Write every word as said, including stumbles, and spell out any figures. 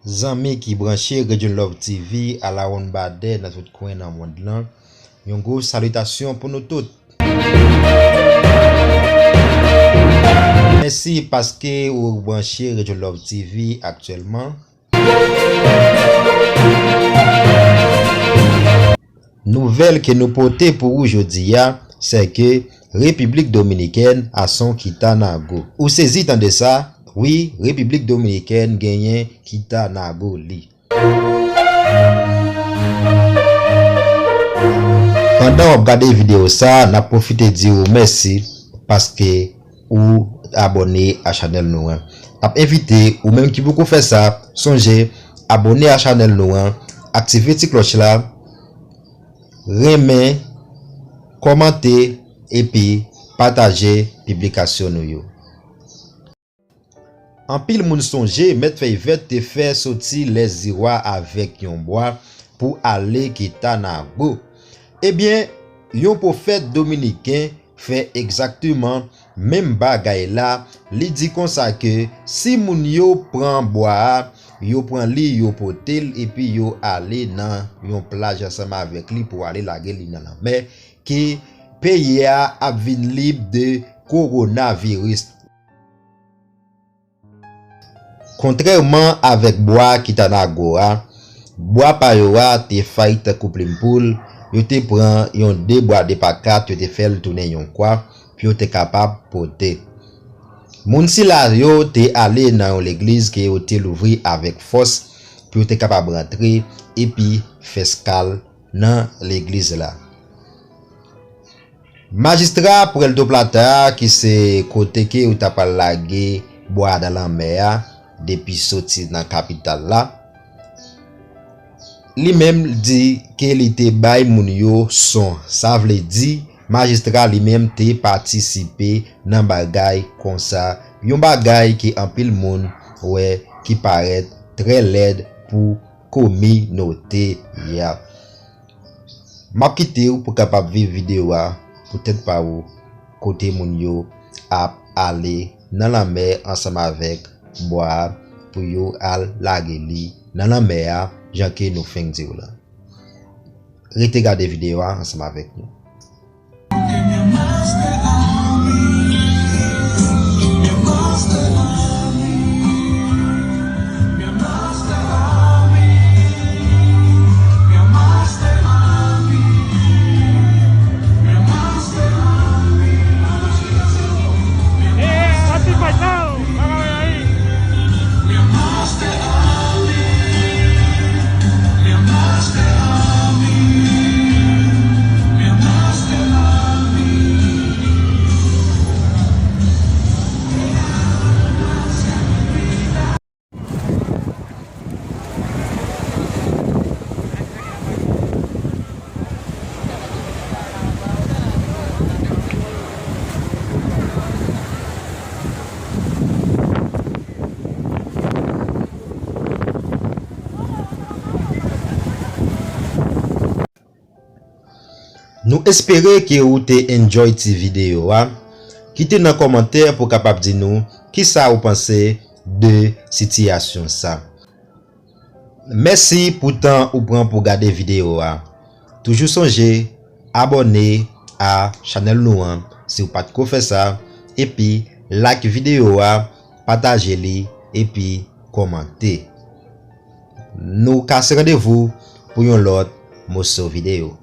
Zanmi ki branche Region Love T V alawonnbadè nan tout kwen nan mond lan, yon gwo salitasyon pou nou tout. Mèsi paske ou branche Region Love T V aktyèlman. Nouvèl ke nou pote pou ou jodi a, se ke Repiblik Dominikèn a son Kitanago. Ou sezi tande sa? Wi, Repiblik Dominikèn genyen Kitanago li. Pandan w ap gade videyo sa, n ap pwofite di w mèsi paske ou abòne a chanèl nou an. N ap envite ou menm ki poko fè sa, sonje abòne a chanèl nou an, aktive ti klòch la, renmen, kòmante, epi pataje piblikasyon nou yo. Anpil moun sonje Mèt Fèy Vèt te fè soti Lèziwa avèk yon bwa pou ale Kitanago. Ebyen, yon pwofèt dominiken fè egzakteman menm bagay la. Li di konsa ke si moun yo pran bwa a, yo pran li, yo pote l, epi yo ale nan yon plaj ansanm avèk li pou ale lage li nan lanmè, ke peyi a ap vin lib de kowonaviris. Kontrèman avèk bwa Kitanago a, bwa pa yo a te fay tankou plim poul, yo te pran yon de bwa de pa kat, yo te fè l tounen yon kwa, pou yo te kapab pote. Moun sila yo te ale nan yon legliz ke yo te louvri avèk fòs, pou yo te kapab rantre epi fè eskal nan legliz la. Majistra Puerto Plata, ki se kote ke yo ta pral lage bwa a nan lanmè a, depi soti nan kapital la, li menm di ke li te bay moun yo son. Sa vle di, majistra li menm te patisipe nan bagay konsa, yon bagay ke anpil moun wè ki parèt trè lèd pou kominote a. M ap kite w pou kapab viv videyo a pou tèt pa ou, kote moun yo ap ale nan lanmè ansanm avèk bwa a pou yo al lage li nan lanmè a, jan ke nou fenk di w la. Rete gade videyo a ansanm avèk nou. Nou espere ke ou te enjoy ti videyo a. Kite nan kòmantè pou kapab di nou kisa ou panse de sitiyasyon sa. Mèsi pou tan ou pran pou gade videyo a. Toujou sonje abòne a chanèl nou an si w pa t ko fè sa, epi like videyo a, pataje li, epi kòmante. Nou kase randevou pou yon lòt moso videyo.